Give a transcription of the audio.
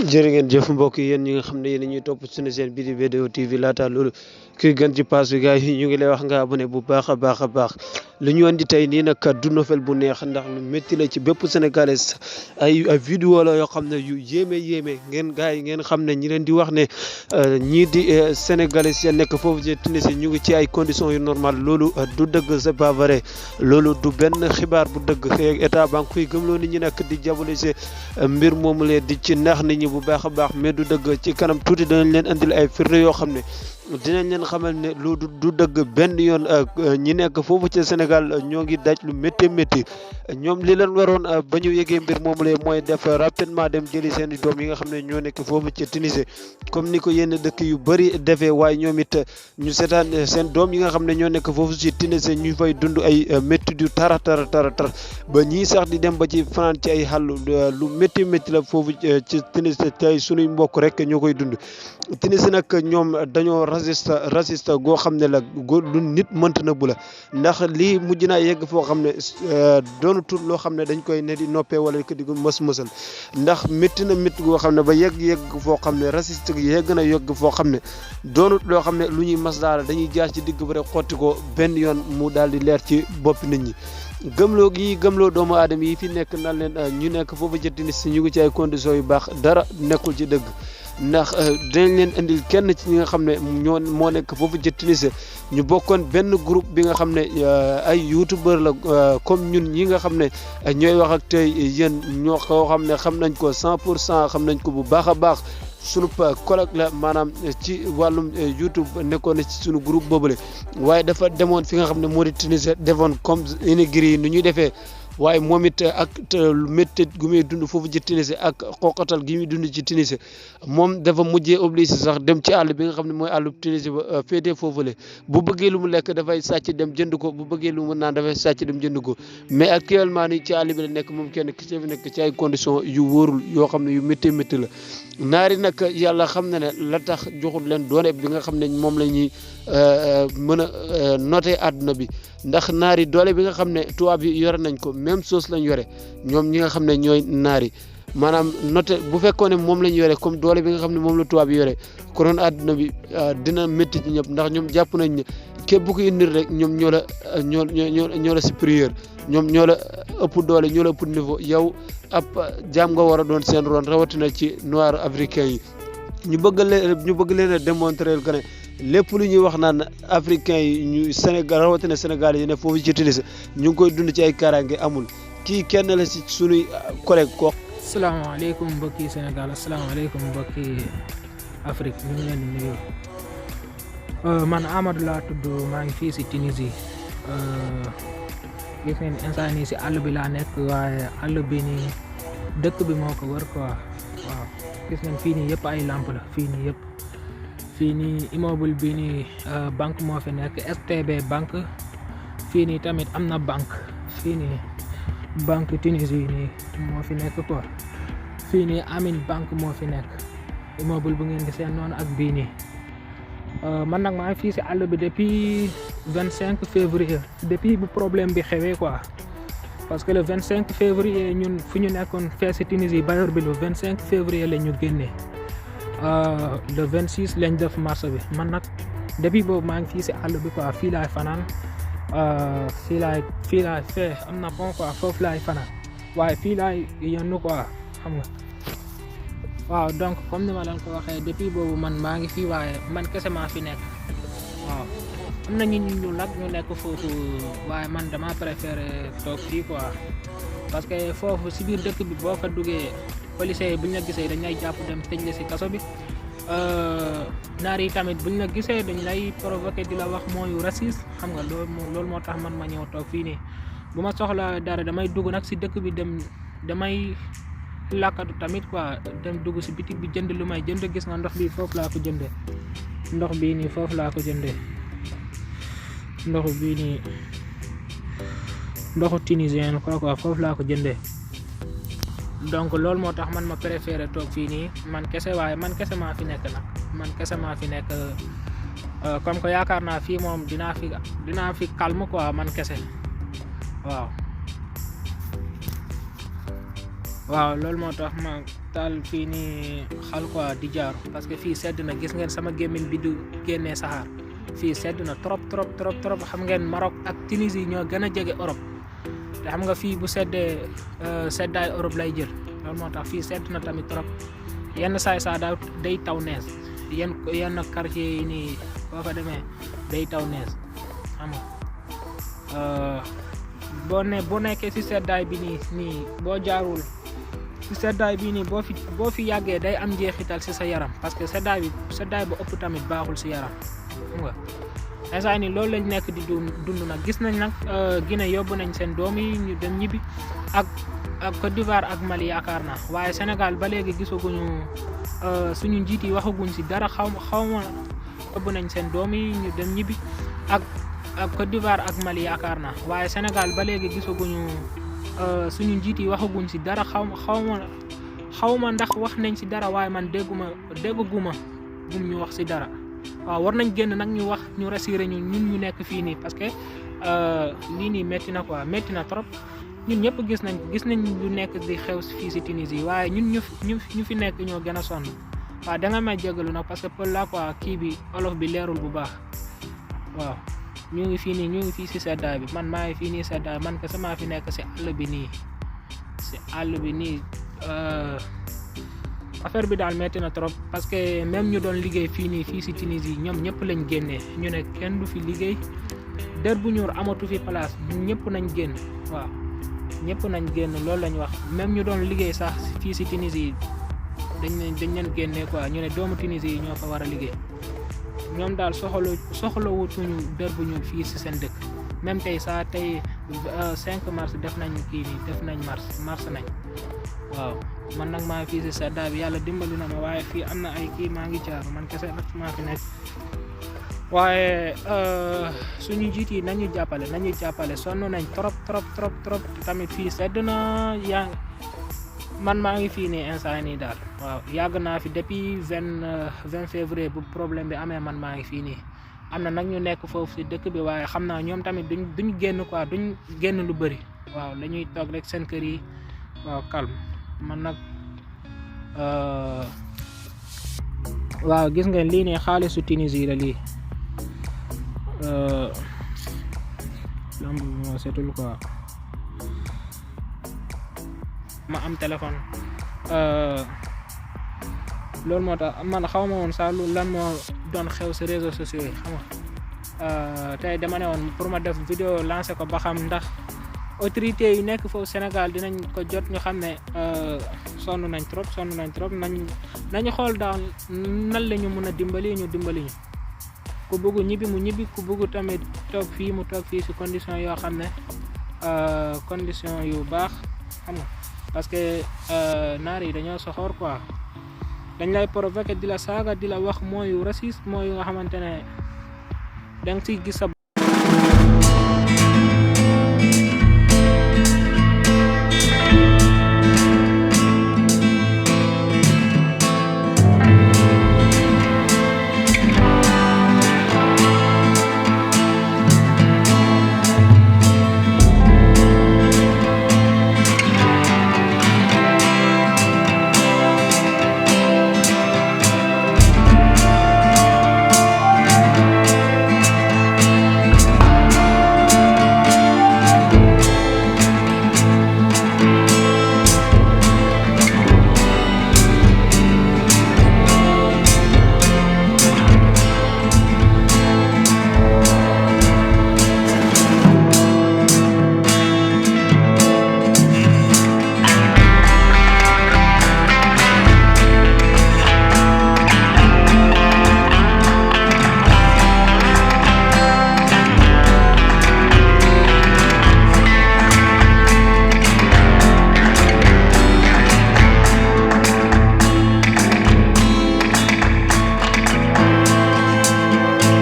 jërë ngeen jëf mbokk yi yéen ñi nga xam ne yéen ñuy topp suñu chaîne bii di BDO TV laata loolu kuy gën ci pass bi gars yi ñu ngi lay wax nga abonné bu baax a baax li ñu andi tey nii nag du nouvelle bu neex ndax lu métti la ci bépp sénégalais ay vidéo la yoo xam ne yu yéeme ngeen gars yi ngeen xam ne ñi leen di wax ne ñii di sénégalais ya nekk foofu ci Tunisie ñu ngi ci ay conditions yu normal loolu du dëgg c'est pas vrai loolu du benn xibaar bu dëgg état ba nga koy gëmloo nit ñi nag di diaboliser mbir moomu lee di ci nax nit ñi bu baax a baax mais du dëgg ci kanam tuuti danañ leen andil ay firnde yoo xam ne dinañ leen xamal ne lu du dëgg benn yoon ñi nekk foofu ci Sénégal ñoo ngi daj lu métti ñoom li leen waroon ba ñu yëgee mbir moomu lee mooy def rapidement dem jëli seen i doom yi nga xam ne ñoo nekk foofu ci Tunisie comme ni ko yenn dëkk yu bëri defee waaye ñoom it ñu seetaan seen doom yi nga xam ne ñoo nekk foofu ci Tunisie ñu fay dund ay métti yu tar ba ñii sax di dem ba ci fanaan ci ay xàll lu métti la foofu ci Tunisie tey sunuy mbokk rek ñoo koy dund Tunisie nag ñoom dañoo raciste goo xam ne la lu nit mënta na bu la ndax lii mujj naa yegg foo xam ne doonatul loo xam ne dañ koy ne di noppee wala ko di mësal ndax métti goo xam ne ba yegg foo xam ne raciste gi yegg foo xam ne doonut loo xam ne lu ñuy mas daala dañuy jaar ci digg ba rek xotti ko benn yoon mu daal di leer ci boppi nit ñi gëmloo doomu aadama yi fi nekk nan leen ñu nekk foofu ci Tunisie ñu ngi ci ay conditions yu baax dara nekkul ci dëgg ndax dinañ leen indil kenn ci ñi nga xam ne moo nekk foofu ci Tunisie ñu bokkoon benn groupe bi nga xam ne ay youtubeur la comme ñun ñi nga xam ne ñooy wax ak tey yéen ñoo koo xam ne xam nañ ko 100% xam nañ ko bu baax a baax sunu collègue la maanaam ci wàllum YouTube nekkoon na ci sunu groupe boobule waaye dafa demoon fi nga xam ne moo di Tunisie defoon comme immigré yi nu ñuy defee waaye moom it ak métti gu muy dund foofu ci Tunisie ak xoqatal gi muy dund ci Tunisie moom dafa mujjee obligé sax dem ci àll bi nga xam ne mooy àllu Tunisie ba féetee foofule bu bëggee lu mu lekk dafay sàcc dem jënd ko bu bëggee lu mu naan dafay sàcc dem jënd ko mais actuellement nii ci àll bi la nekk moom kenn ki ci nekk ci ay conditions yu wóorul yoo xam ne yu métti la naari nag yàlla xam na ne la tax joxul leen doole bi nga xam ne moom la ñuy mën a noter àdduna bi ndax naari doole bi nga xam ne tubaab yi yore nañ ko même chose lañ yore ñoom ñi nga xam ne ñooy naari maanaam noté bu fekkoon ne moom lañ yore comme doole bi nga xam ne moom la tubaab yi yore konoon àdduna bi dina métti ci ñëpp ndax ñoom jàpp nañ ne képp ku indil rek ñoom ñoo la supérieur ñoom ñoo la ëpp doole ñoo la ëpp niveau yow ab jaam nga war a doon seen ron rawatina ci noir africain yi ñu bëgg leen a démontrer que ne lépp lu ñuy wax naan africain yi ñu Sénégal rawatina Sénégal yi ne foofu ci Tunisie ñu ngi koy dund ci ay kaaraange amul kii kenn la si sunuy collègue ko. asalaamaaleykum mbokki Sénégal asalaamaaleykum mbokki Afrique ñu ngi leen di nuyu man Amadou laa tudd maa ngi fii si Tunisie gis ngeen instant nii si àll bi laa nekk waaye àll bi nii dëkk bi moo ko wër quoi waaw gis ngeen fii nii yëpp ay lampe la fii nii yëpp fii nii immeuble bi nii banque moo fi nekk STB banque fii nii tamit am na banque fii nii banque Tunisie nii moo fi nekk quoi fii nii Amin banque moo fi nekk immeuble bu ngeen gisee noonu ak bii nii man nag maa ngi fii si àll bi depuis 25 février depuis bu problème bi xewee quoi parce que le 25 février ñun fu ñu nekkoon fee si Tunisie bailleur bi le 25 février la ñu génnee le 26 lañ def marché bi man nag depuis boobu maa ngi fii si àll bi quoi fii laay fanaan fii laay fee am na bon quoi foofu laay fanaan waaye fii laay yenn quoi xam nga waaw donc comme ni ma leen ko waxee depuis boobu man maa ngi fii waaye man kese maa fi nekk waaw am na ñu ñuul nag ñu nekk foofu waaye man dama préféré toog fii quoi parce que foofu si biir dëkk bi boo fa duggee policiers yi buñ la gisee dañ lay jàpp dem tëj la si kaso bi naar yi tamit buñ la gisee dañ lay provoqué di la wax mooyu raciste xam nga loolu moo tax man ma ñëw toog fii nii bu ma soxla dara damay dugg nag si dëkk bi damay làkkatu tamit quoi dem dugg si bitik bi jënd lu may jënd gis nga ndox bi foofu laa ko jëndee ndox bii nii foofu laa ko jëndee ndox bii nii ndoxu tunisien quoi foofu laa ko jëndee donc loolu moo tax man ma préféré toog fii nii man kese waaye man kese maa fi nekk nag man kese maa fi nekk comme que yaakaar naa fii moom dinaa fi calme quoi man kese waaw waaw loolu moo tax ma taal fii nii xal quoi di jaaru parce que fii sedd na gis ngeen sama gémmiñ bi du génnee saxaar fii sedd na trop xam ngeen Maroc ak Tunisie ñoo gën a jege Europe te xam nga fii bu seddee seddaay Europe lay jël loolu moo tax fii sedd na tamit trop yenn saay saa day taw nees yenn quartier yi nii boo fa demee day taw nees xam nga boo nekkee si seddaay bi nii boo jaarul si seddaay bi nii boo fi yàggee day am njeexital si sa yaram parce que seddaay ba ëpp tamit baaxul si yaram xam nga instant ni loolu lañ nekk di dund nag gis nañ nag Guinée yóbbu nañ seen doom yi ñu dem ñibbi ak Côte d'Ivoire ak Mali yaakaar naa waaye Sénégal ba léegi gisaguñu suñu njiit yi waxaguñ si dara xaw ma yóbbu nañ seen doom yi ñu dem ñibbi ak Côte d'Ivoire ak Mali yaakaar naa waaye Sénégal ba léegi gisaguñu suñu njiit yi waxaguñ si dara xaw ma ndax wax nañ si dara waaye man dégguma gum ñu wax si dara waaw war nañ génn nag ñu wax ñu rassuré ñun ñu nekk fii nii parce que lii nii métti na quoi métti na trop ñun ñëpp gis nañ lu nekk di xew fii si Tunisie waaye ñun ñu fi nekk ñoo gën a sonn waaw da nga may jégalu nag parce que pël la quoi kii bi olof bi leerul bu baax waaw ñu ngi fii si seddaay bi man maa ngi fii nii seddaay man kese maa fi nekk si àll bi nii affaire bi daal metti na trop parce que même ñu doon liggéey fii si Tunisie ñoom ñëpp lañ génnee ñu ne kenn du fi liggéey der bu ñuur amatu fi place ñëpp nañ génn waaw ñëpp nañ génn loolu lañ wax même ñu doon liggéey sax fii si Tunisie dañ leen génnee quoi ñu ne doomu Tunisie yi ñoo fa war a liggéey ñoom daal soxlawutuñu der bu ñuul fii si seen dëkk même tey 5 mars def nañ mars nañ waaw man nag maa fii si seddaay bi yàlla dimbali na ma waaye fii am na ay kii maa ngi jaaru man kese nag maa fi nekk waaye suñu njiit yi nañu jàppale sonn nañ trop tamit fii sedd na man maa ngi fii nii instant nii daal waaw yàgg naa fi depuis 20 février bu problème bi amee man maa ngi fii nii am na nag ñu nekk foofu si dëkk bi waaye xam naa ñoom tamit duñ génn quoi duñ génn lu bëri waaw dañuy toog rek seen kër yi waaw calme man nag waaw gis ngeen lii nii xaalisu Tunisie la lii lamb bi moo setul quoi ma am téléphone loolu moo tax man xaw ma woon sax lan moo doon xew si réseaux sociaux yi xam nga tey dama ne woon pour ma def vidéo lancé ko ba xam ndax autorité yi nekk foofu Sénégal dinañ ko jot ñu xam ne sonn nañ trop nañu xool daal nan la ñu mën a dimbali ñu ku bëgg ñibbi mu ñibbi ku bëgg tamit toog fii mu toog fii si condition yoo xam ne condition yu baax xam nga parce que naar yi dañoo soxor quoi dañ lay provoquer di la saaga di la wax mooy raciste mooy nga xamante ne da nga siy gis sa